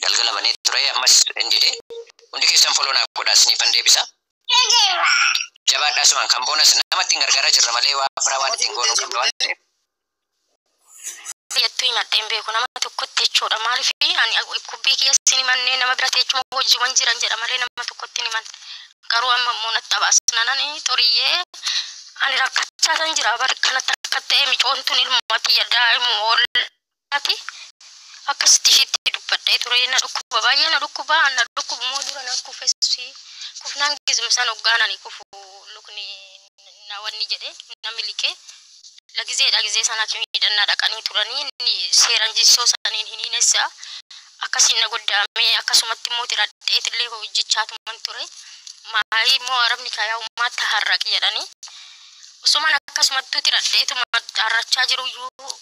Galgala banee ture, ammas hin dide. Hundi keessan follow naa godhaa, isiniifan deebisa. Jabaadhaa, sumaan kan boonas namatti hin gargaaraa jirra malee waa biraa waan ittiin goonuu qabna waan ta'eef. Jettuu himadhee hin beeku nama tokkotti jechuudha. Maaliif ani kubbii kiyya sin himannee nama bira teechuma hojiiwwan jiran jedha malee nama tokkotti hin himanne. Garuu amma immoo natti abaasnanani xoriyyee ani rakkachaa san jira bari kanatti akka ta'e micoon tun ilma tiyya daa'imu ollaati. Akkasitti ishiitti dubbadhee ture. Na dhukkuba, baay'ee na dhukkuba. Na dhukkubu immoo dura nan kufessi, kufnaan gizmi san hoggaan ani kufu lukni na wanni jedhe na miliqe. Lagizeedha, gizee sana miidhannaa dhaqanii turanii inni seeran jissoo saniin hin hiinessa akkasiin na goddaamee akkasumatti immoo tiradheetillee hojjechaatuman ture. Maalii immoo arabni kayaa ummaatti harraqi jedhanii osuman akkasumattuu tiradheetuma harrachaa jiruyyuu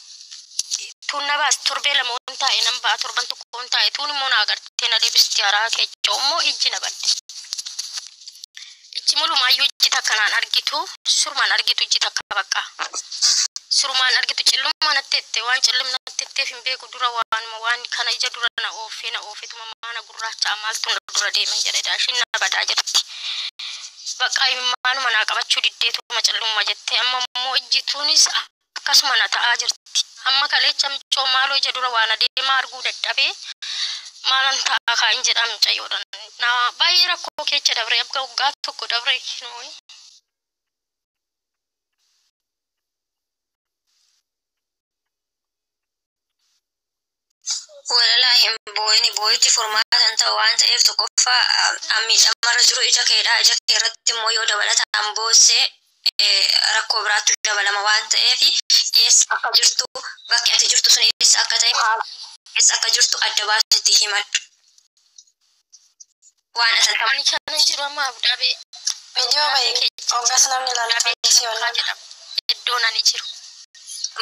tuun na baas. Torbee 2 on taa'e nan ba'a, torban 1 on taa'e, tuun immoo na agartee na deebisti. Haraa keechoo immoo ijji na badde. Ijji mulumaayyuu ijji takka naan argitu, surmaan argitu, ijji takka bakka surumaan argitu cillummaa natti ette. Waan cillim natti etteef hin beeku. Dura waanuma waan kana ija dura na oofee na oofetuma maana gurraacha maaltu na dura deeman jedhe. Daashin na badaa jirti. Bakka imimmaanuma naa qabachuu diddeetuma cillumma jette. Amma immoo ijjituunis akkasuma na ta'aa jirti. Amma kaleecha michoo maaloo ija dura waan adeemaa arguu dadhabee maalan ta'a kaan jedhaa mucayyoodhaan na baay'ee rakkoo keessa dabre, abga waggaa 1 dabre kinoo. Walalaa hin boo'ini, boo'ichi furmaata hin ta'u waan ta'eef. Tokkoffaa miidhamarra jiru ija keedha. Ija kee irratti immoo yoo dabalataan boossee rakkoo biraatti dabalama waan ta'eef, eessa akka jirtu, bakki ati jirtu sun eessa akka ta'e, eessa akka jirtu adda baasitti himadhu. Waan atan Ani kanan jiru amma Abdaabee Viidiyoo bahi, hoggas namni ilaalu si Abdaabee jedhama iddoon ani jiru.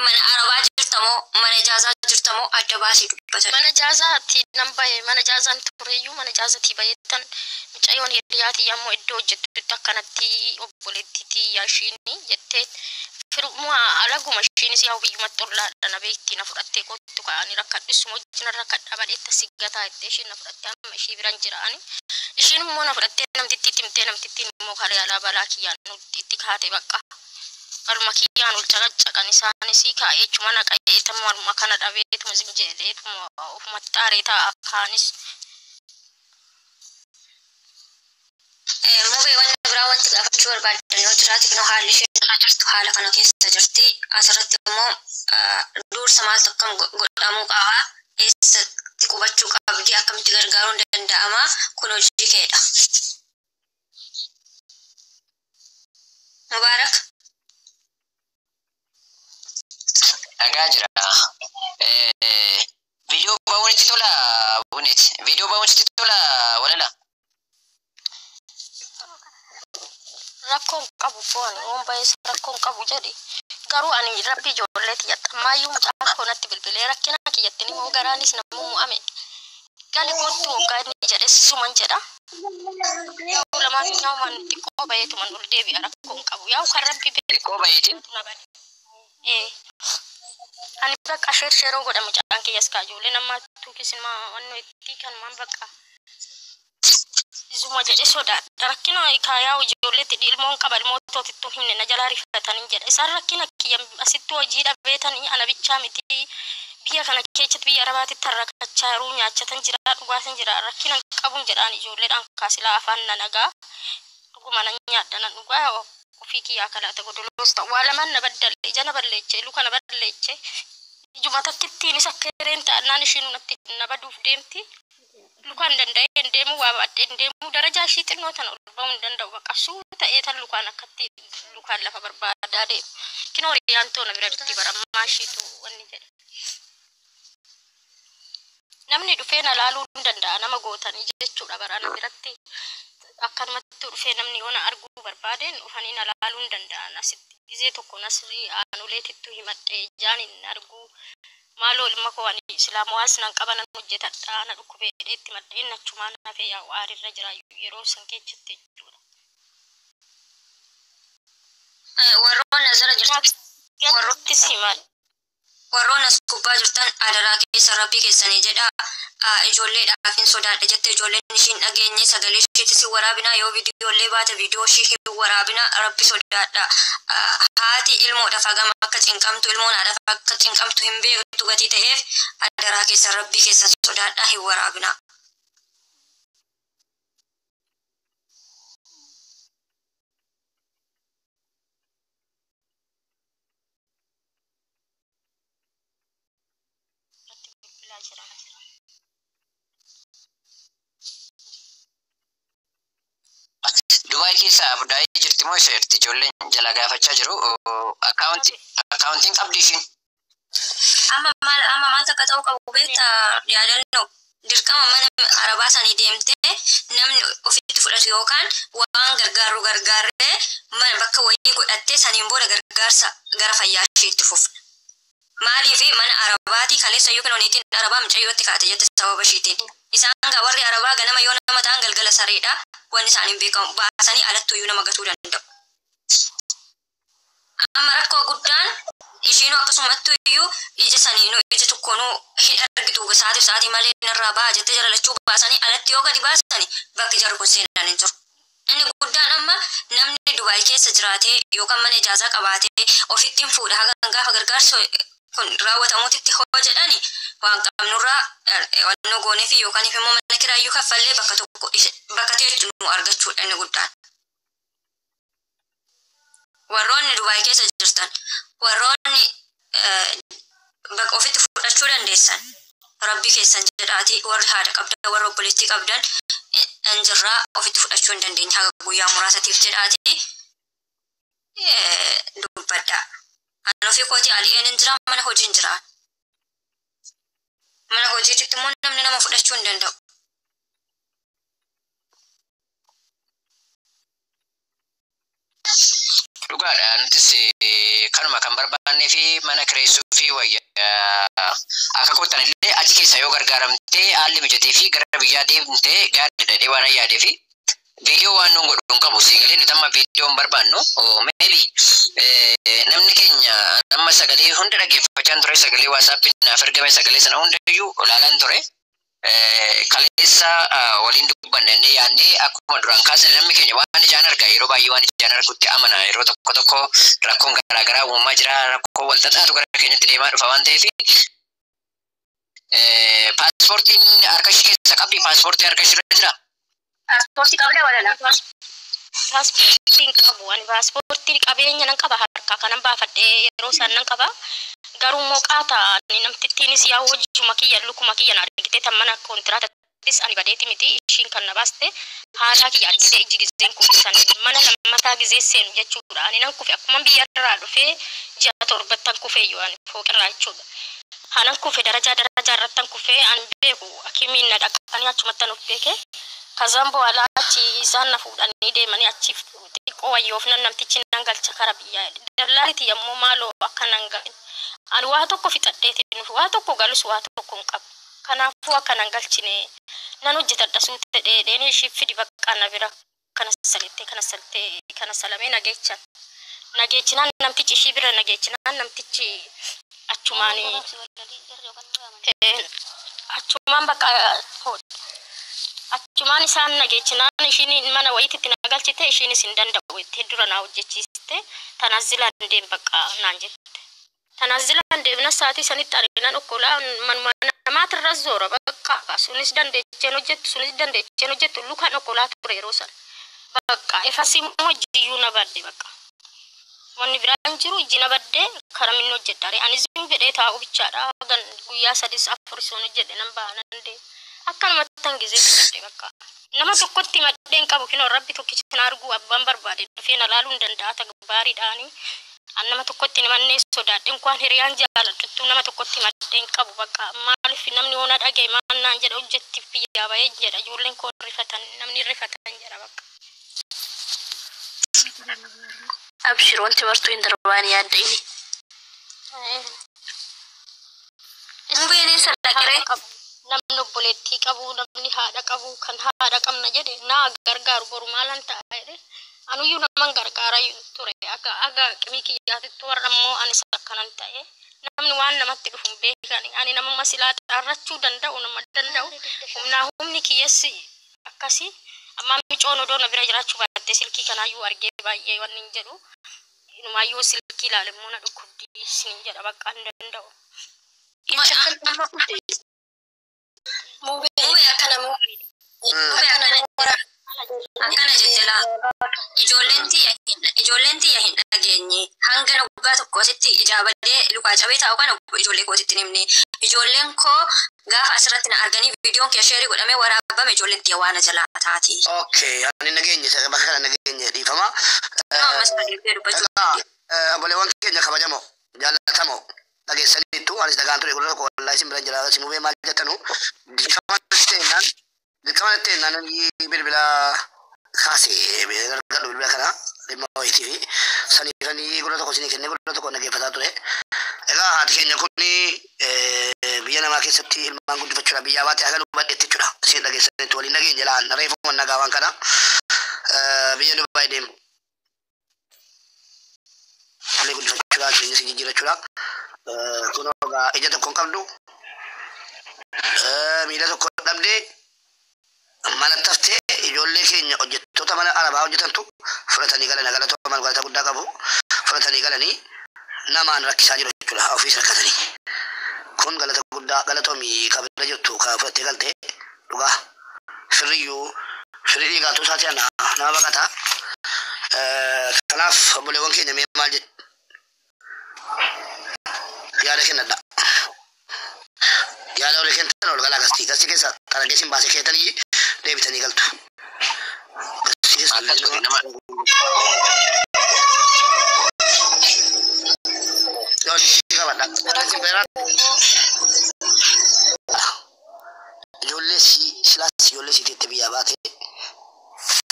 Mana arabaa jirtamoo mana ijaazaa jirtamoo, adda baasii dubbatan. Mana jaazaatti nan bahe, mana jaazaan tureyyuu mana jaazatii baheettan mucayyoon hiriyaatii ammoo iddoo hojjettutti akkanatti obboleettiitii yaashiin jettee firummaa alaguma ishiinis yaa biyyumatti ollaadha na beektii, na fudhattee kottu ka'anii rakkadhisuma wajjin rakkadha badheetta si gataa jettee ishiin na fudhattee amma ishii biran jira ani. Ishiin immoo na fudhattee namtittii timtee, namtittiin immoo kalee alaa balaa kiyyaan itti kaate. Bakka waluma kiyyaan ol caqaccaqan isaanis kaa'ee jechuma naqayeetama waluma kana dhabeetuma zim jedheetuma ofuma xaaree taa'a kaanis. Mubee, wanni biraa wanti gaafachuu barbaadan yoo jiraate, kunoo haalli isheen irra jirtu haala kana keessa jirti. Asirratti immoo dursa maaltu akkam godhamuu qaba? Eessatti qubachuu qabdi? Akkamitti gargaaruun danda'ama? Kun hojii keedha. Mubaarak. Dhagaa jira. Viidiyoo ba'uun itti tola Buneet. Viidiyoo ba'uun itti tola walala. Rakkoon qabu boon oon bayees rakkoon qabu jedhe. Garuu ani rabbi ijoollee tiyyatti ammaayyuu mucaan koo natti bilbilee rakkina kiyyatti ni moo garaanis namuu mu'ame. Gali kottu hoggaa inni jedhe suman jedha. Yaa'u lamaan nyaamaan xiqqoo bayeetuman ol deebi'a, rakkoon qabu. Yaa'u kan rabbi Xiqqoo bayeetiin. beeku na bane. Ani bakka sheer sheeroo godha mucaan kiyyas kaa ijoollee namaattuu kisinmaa wannoo itti kanumaan bakka zuma jedhe sodaadha. Rakkina kaayaa ijoolleetti ilmoon qaba, ilmoo tootittuu himne na jalaa rifatanii jedha. Isaan rakkina kiyya asittuu hojii dhabeetanii ana bichaa miti, biyya kana keessatti biyya arabaatitti rakkachaa jiruu, nyaachatan jira, dhugaatan jira, rakkina qabuun jedhaan ijoolleedhaan kaasilaa afaan na nagaa dhuguma na nyaadha na dhugaa ofii kiyyaa kalaata godoloos ta'u waa lamaan na baddale, ija na balleeche, luka na balleeche, ijuma takkittiinis akka hireen ta'annaan ishiin natti na baduuf deemti. Lukaan danda'ee hin deemu, waa baadhee hin deemu, darajaa ishii xinnoo tana ol ba'uu hin danda'u. Bakka suu ta'ee tan lukaan akkatti lukaan lafa barbaadaa deemu. Kinoo hiriyaan toona bira bitti barammaa ishiitu wanni jedhe. Namni dhufee na laaluu hin danda'a nama gootanii jechuudha barana biratti. Akkanumatti dhufee namni yoo na arguu barbaadeen dhufanii na laaluu hin danda'an asitti. Gizee tokko nasrii aanuleetittuu himadhee ijaan hin arguu. Maaloo ilma koo ani islaamowaas nan qaba nan hojjetadha na dhukkubee itti madheen achumaan hafee yaa'u aarirra jira yeroo san keessatti jechuudha. Warroon as jala jirtan Galutti siman. Warroon as gubbaa jirtan adaraa keessa rabbii keessanii jedha. Ijoolleedhaaf hin sodaadha jette, ijoolleen ishiin dhageenye sagalee ishiitis hin waraabinaa, yoo viidiyoolee baate viidiyoo ishii hin waraabinaa, rabbi sodaadha. Haati ilmoodhaaf hagam akka cinqamtu, ilmoon haadhaaf akka cinqamtu hin beektu gatii ta'eef adaraa keessa rabbii keessan sodaadha, hin waraabinaa. Irratti bilbilaa jira. Dubaay keessa Abudaayii jirti moo isa jirti? Ijoolleen jala gaafachaa jiru. Akkaawuntiin qabdi ishiin. Amma maal takka ta'uu qabu beektaa? Yaadannoo dirqama mana arabaa sanii deemtee namni ofitti fudhatu yookaan waan gargaaru gargaarree mana bakka wayii godhattee saniin booda gargaarsa gara fayyaa isheetti fufna. Maaliif mana arabaatii kaleessa yookiin oniitiin arabaa mucayyootti kaate jette sababa ishiitiin. Isaan gaa warri arabaa ganama yoo nama ta'an galgala sareedha. Wanni isaaniin beekamu baasanii alattuyyuu nama gatuu danda'u. Amma rakkoo guddaan ishiinuu akkasumattu iyyuu ija saniinuu ija tokkoonuu hin argitu, sa'aatii sa'aatii malee narraa ba'a jettee jala lachuu baasanii alatti yoo gadi baasanii bakki jarri kun seenan hin jiru. Inni guddaan amma namni Dubaay keessa jiraatee yookaan mana ijaazaa qabaatee ofittiin fuudha haga gaafa gargaarsa kun raawwatamuutitti hoo jedhani waan qabnurraa wannoo goonee fi yookaan immoo mana kiraayyuu kaffallee bakka tokko bakka teessu nu argachuudha inni guddaan. Warroonni Dubaay keessa jirtan, warroonni bakka ofitti fudhachuu dandeessan, rabbii keessan jedhaatii warri haadha qabdan, warra obboleettii qabdan injirraa ofitti fudhachuu hin dandeenye haga guyyaa muraasatiif jedhaatii dubbadhaa. Ani ofii kootii ali'een hin jira, mana hojii hin jira. Mana hojiititti immoo namni nama fudhachuu hin danda'u. Dhugaadha. Nutis kanuma kan barbaannee fi mana kireessuu fi wayya akka kottan illee achi keessa yoo gargaaramtee haalli mijatee fi gara biyyaa deemtee gaariidha jedhee waan yaadee fi viidiyoo waan nuun godhu hin qabu. Siigalee nuti amma viidiyoo hin barbaannu. Maybe namni keenya amma sagalee hunda dhaggeeffachaa ture, sagalee WhatsAppiin naaf ergame sagalee sana hundayyuu ilaalaan ture. Kaleessa waliin dubbanne inni yaadnee akkuma duraan kaasne namni keenya waan ijaan arga, yeroo baay'ee waan ijaan argutti amana. Yeroo tokko tokko rakkoon garaagaraa uumamaa jira, rakkoo wal xaxaatu gara keenyatti deemaa dhufa waan ta'eef paaspoortiin harka ishee keessa qabdi, paaspoortii harka ishee irra jira. Paaspoortii qabda walala. Paaspoortii hin qabu. Ani paaspoortii qabeenya nan qaba, harkaa kanan baafadhee yeroo isaan nan qaba. Garuu immoo qaata ani namtittiinis yaa hojjuma kiyya lukuma kiyya na argite tan mana kontiraattis ani badeeti miti, ishiin kan na baaste haadhaa kiyya argite ijji gizeen kufisan mana lammataa gizee seenu jechuudha. Ani nan kufe akkuma biyya irraa dhufee ji'a torbattan kufee iyyuu ani fooqirraa jechuudha. Hanan kufe darajaa darajaa irrattan kufee ani beeku akimiin na dhaqanii achumattan of beeke. Kazaan በኋላ achi isaan na fuudhanii deemanii achi xiqqoo wayyoofnan namtichi nan galcha kara biyyaa dallaariti yommuu maaloo akka nan galin ani waa tokko fixadheeti nuuf waa tokko galus waa tokko hin qabu, kanaafuu akka nan galchine nan hojjetadha suuta dheedheeni ishii fidi bakka na bira kana salittee kana salittee kana salamee nageechan nageechinaan namtichi ishii bira nageechinaan namtichi achumaan bakka achumaan isaan nageechinaan ishiin mana wayiitti na galchite, ishiinis hin danda'u jettee dura na hojjechiiste, tanaazilaan deem bakka naan jette. Tanaazilaan deemna sa'aatii sanitti ariinan okkolaa manuma namaatirra zoora bakka sunis dandeecheen hojjettu, sunis dandeecheen hojjettu, lukaan okkolaa ture yeroo sana. Bakka ifas immoo jiyyuu na badde, bakka. Wanni biraan jiru ijji na badde karaa minni hojjedha. Anis fedhee taa'u bichaadha. Gan guyyaa sadis afur sun hojjedhe nan ba'a nan deema. Akkanumatti tan gizee fudhadhe bakka. Nama tokkotti maddeen qabu kinoo rabbi tokkicha na arguu abbaan barbaade dhufee na laaluu hin danda'a takbaariidhaani. An nama tokkotti mannee sodaadhe inkwaan hiriyaan jaaladhattu nama tokkotti maddeen qabu bakka maaliif namni hoona dhagaye maal naan jedha, hojjettiif biyyaa bahee jedha, ijoolleen koo rifatan, namni rifatan jedha bakka. Abshir, wanti martuu hin darbaan yaadda inni. Mubeen eessa dhaqiree? Namni obboleettii qabu, namni haadha qabu, kan haadha qabna jedhe naa gargaaru boru maalan ta'a jedhe. Anuyyuu naman gargaaraa ture akka aga qimii kiyyaatitti warra immoo anis akkanan ta'e namni waan namatti dhufu hin beekan ani nama silaa xaarrachuu danda'u nama danda'u humnaa humni kiyyessi akkasii amma micoon odoo na bira jiraachuu baatte silkii kanaayyuu argee baay'ee wanni hin jedhu inumaayyuu silkii ilaale immoo na dhukkubdi isin jedha bakka hin danda'u. Mubee akkana mubee akkana jejjela ijoolleen tiyya hin dhageenye hanga waggaa tokko asitti ijaabadee lukaa cabee taa'u kana ijoollee kootitti hin himne. Ijoolleen koo gaafa asirratti na arganii viidiyoon kee sheerii godhamee waraabame ijoolleen tiyya waan jalaa taati. Okay, ani nageenye bakka kana nageenye dhiifama. Ammas deebi'ee dubbachuu Egaa obboleewwan keenya kabajamoo jaallatamoo dhageessaniittu anis dhagaan ture gurra koo wallaahi isin bira jira si mubee maal jettanu dirqama ta'ennaan dirqama ta'ennaan bilbila kaasee gargaru bilbila kana dhimma wayitii fi saniifanii gurra tokko isinii kennee gurra tokko dhaggeeffataa ture. Egaa haati keenya kun biyya namaa keessatti ilmaan guddifachuudha biyyaa baate haga hubadheetti jechuudha. Isin dhageessaniitu waliin dhageenya laan reefu nagaa waan kana biyya Dubaay deemu. Illee guddifachuudha jireenya si jijjiirachuudha. Kun egaa ija tokko hin qabdu miila tokko dhabdee mana taftee ijoollee keenya hojjettoota mana arabaa hojjetantu fudhatanii galan galatooma galata guddaa qabu fudhatanii galanii namaan rakkisaa jiru jechuudha ofiis rakkatanii. Kun galata guddaa galatoomii kabira jirtu ka fudhattee galtee dhugaa firriyyuu firri dhiigaatu isaati ana nama baqata. Kanaaf obboleewwan keenya mee maal jettu yaada kennadha. Yaada olii kennan ol galaa gastii gastii keessa xaragee baasee keetanii deebitanii galtu. Gastii keessa Akkas godhe nama Ijoollee sii silaas ijoollee sii teette biyyaa baate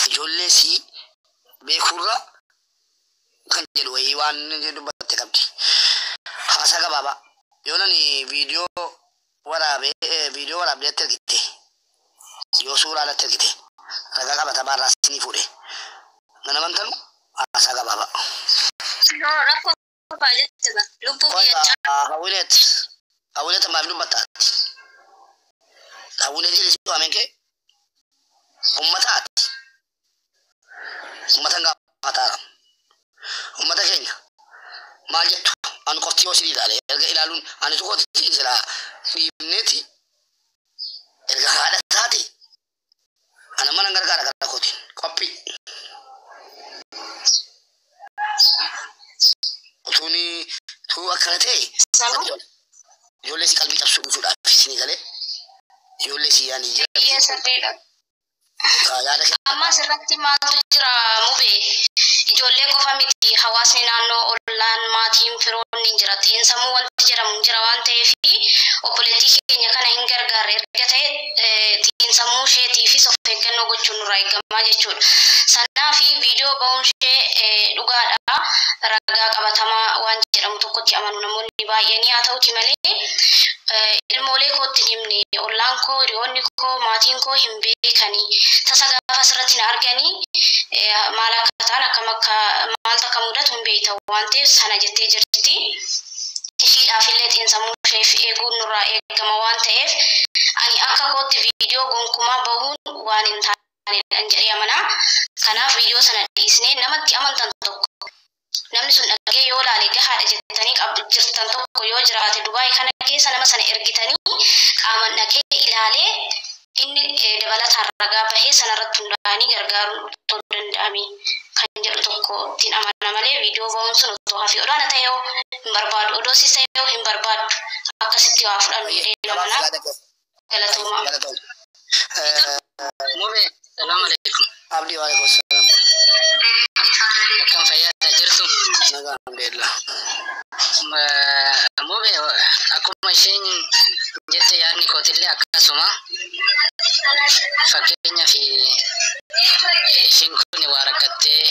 ijoollee sii beekurra kan jedhu wayii waan inni dubbatte qabdi. Haasaa gabaabaa yoo nani viidiyoo waraabee viidiyoo waraabdeetti ergite yoo suuraa irratti ergite ragaa qabatamaa irraa sinii fuudhe nan amantanu haasaa gabaabaa. No, rakkoo qofaa jette ba. Lubbuu kiyya Hawwileet hawwileet maaf dubbattaati. Hawwileet jedhee si waameen kee ummataati. Ummatan gaafataara. Ummata keenya maal jettu ani qofti yoo isin ilaale erga ilaaluun ani tokkotti silaa dhiibneeti erga haadha taate ana mana gargaara gara kootiin qophii. Utuuni tuu akkana ta'e ijoollee si qalbii cabsuu dhufuudhaaf isinii galee ijoollee si yaani Biyya sirriidha. yaada Amma asirratti maaltu jira mubee? Ijoollee qofa miti hawaasni naannoo ollaan maatiin firoonni hin jira. Xiinsammuu wanti jedhamu hin jira waan ta'eef obboleettii keenya kana hin gargaarre erga ta'e xiinsammuu isheetiifis of eeggannoo gochuun nurraa eegamaa jechuudha. Sanaa fi viidiyoo ba'uun ishee dhugaadha. Ragaa qabatamaa waan jedhamu tokkotti amanu namoonni baay'een haa ta'uti malee ilmoolee kootti hin himne ollaan koo hiriyoonni koo maatiin koo hin beekanii tasa gaafa asirratti na arganii maal akka ta'an akkam akka maaltu akka mudatu hin beektan waan ta'eef sana jettee jirti. Ishiidhaaf illee xiinsammuu isheef eeguun nurraa eegama waan ta'eef ani akka kootti viidiyoo gonkumaa bahuun waan hin taanedha jedhee amanaa. Kanaaf viidiyoo sana dhiisnee namatti amantan tokko namni sun dhagee yoo laale gahaadha jettanii qabdu jirtan tokko yoo jiraate Dubaay kana keessa nama sana ergitanii qaaman dhaqee ilaalee inni dabalataan ragaa bahee sanarratti hundaa'anii gargaaruun otoo danda'ame kan jedhu tokko ittiin amana malee viidiyoo ba'uun sun otoo hafi odoo ana ta'ee hin barbaadu odoo sis ta'ee hin barbaadu akkasitti waa fudhannu jedhee amanaa galatoomaa. Mube, salaam alaikum. Abdii waalaikum salaam. Akkam fayyaadha jirtu? Nagaa alhamdulillah. Mube, akkuma isheen jette yaadni kootillee akkasuma. Fakkeenyaaf isheen kun waa rakkattee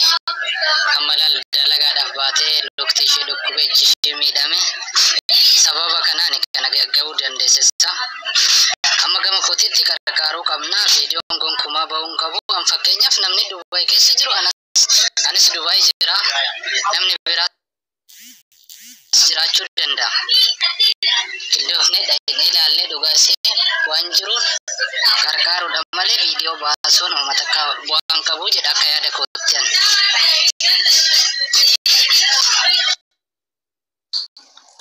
amma laal dalagaadhaaf baatee lukti ishee dhukkubee ijji ishee miidhame sababa kanaan kana ga'uu dandeessisa. Amma gama kootitti gargaaruu qabna. Viidiyoon gonkumaa ba'uu hin qabu. An fakkeenyaaf namni Dubaay keessa jiru anas Anis Dubaay jira. Namni biraa jiraachuu danda'a. Qindoofnee dhaqnee ilaallee dhugaa ishee waan jiruun gargaaruudha malee viidiyoo baasuun uummata akka bu'aan qabu jedha akka yaada kootti ani.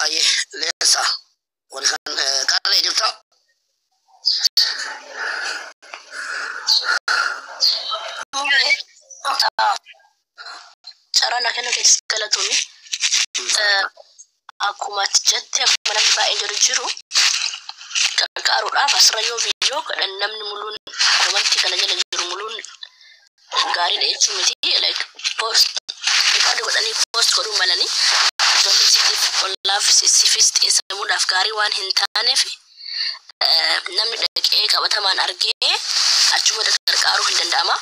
Ayyee leensa warri kan qarree jirta. Carraa naa kennu keessatti galatoomi. Akkuma ati jette, akkuma namni baay'een jedhu jiru, gargaaruudhaaf asirra yoo viidiyoo godhan namni muluun komantii kana jala jiru muluun gaariidha jechuu miti. Like post record godhanii post godhuu malanii ijoollee siitiif ollaaf siifis xiinsammuudhaaf gaarii waan hin taaneef, namni dhaqee qabatamaan argee achi booda gargaaruu hin danda'ama.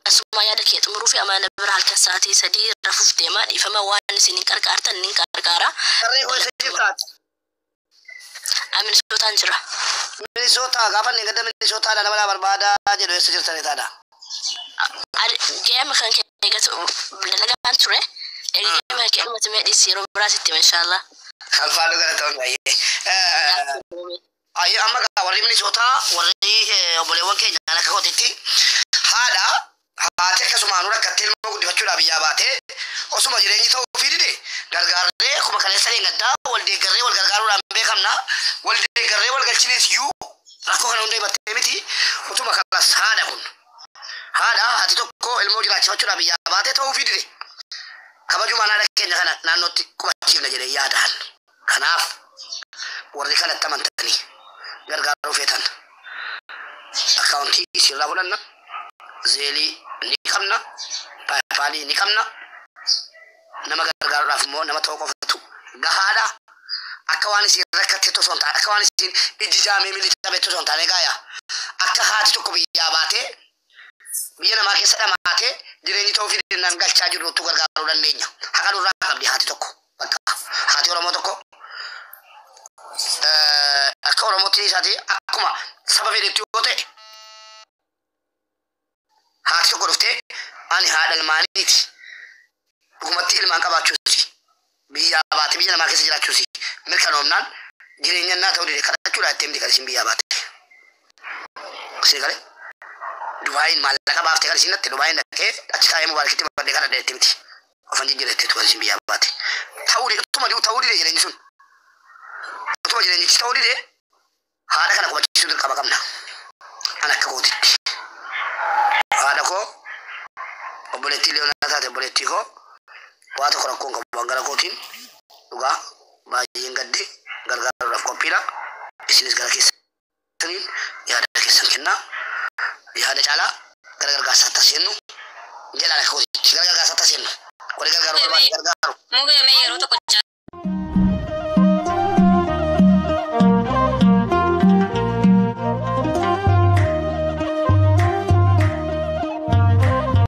Asuma yaada kee xumuruu fi amana bira halkan sa'aatii 3 rafuuf deema. Dhiifama, waan isin hin qarqaartan nin qarqaara. Qarree koo, isa jirtaati? Minisootaan jira. Minisootaa gaafa inni gadda Minisootaadha nama barbaada jedhu, eessa jirtanii taadha? Geema kan kee eegatu dalagaan ture. Geema kan kee dhumate mee dhiisi, yeroo biraa sitti hima inshaallah. Alfaadhu, galatoon baay'ee. Ayyee, amma gaa warri Minisootaa, warri obboleewwan keenya akka kootitti haadha haati akkasumaan rakkattee ilmoo guddifachuudhaaf biyyaa baatee osuma jireenyi ta'uu fi dide gargaarree, akkuma kaleessa gaddaa wal deeggarree wal gargaaruudhaan beekamna, wal deeggarree wal galchinees iyyuu rakkoo kana hunda himattee miti. Utuma kanas haadha kun haadha haati tokko ilmoo jiraachifachuudhaaf biyyaa baatee ta'uu fi dide kabajumaan haadha keenya kana naannootti qubachiifna jedhee yaadaan. Kanaaf warri kanatti amantanii gargaaruu feetan akkaawuntii isirraa fudhanna, Zelle ni qabna, PayPal ni qabna. Nama gargaaruudhaaf immoo nama ta'uu qofatu gahaadha. Akka waan isin rakkatte osoo hin taane, akka waan isin ijji jaamee miilli cabetti osoo hin taane, gaaya akka haati tokko biyyaa baatee biyya namaa keessa dhamaatee jireenyi ta'uu fi dinnaan galchaa jirrutu gargaaruu dandeenya. Haqa nurraa qabdi haati tokko. Bakka haati Oromoo tokko akka Oromootti isaati, akkuma saba fedhetti yoo ta'e, haati tokko dhuftee ani haadha ilmaaniiti, dhugumatti ilmaan qabaachuusi, biyyaa baate biyya namaa keessa jiraachuusi mirkanoomnaan jireenya naa ta'uu dide kadhachuudha jettee miti kan isin biyyaa baate. Isin galee Dubaayin maallaqa baaftee kan isin natte, Dubaayin dhaqee achi taa'ee mubaarakitti badhee kadhadhe jettee miti. Ofan jijjiirreetteetu kan isin biyyaa baate. Ta'uu dide, utuma ta'uu dide jireenyi sun. Utuma jireenyichi ta'uu dide haadha kana qubachiisuu dirqama qabna. An akka kootitti. Haadha koo, obboleettii Leeyoonaa taate, obboleettii koo, waa tokko rakkoon qabu. Waan gara kootiin dhugaa baay'een gadde, gargaaruudhaaf qophiidha. Isinis gara keessaniin yaada keessan kennaa. Yaada caalaa gara gargaarsaatti as seennu. Jedhaan akka kootitti gara gargaarsaatti as seennu. Warri gargaaruu barbaade gargaaru. Mugee, mee yeroo tokko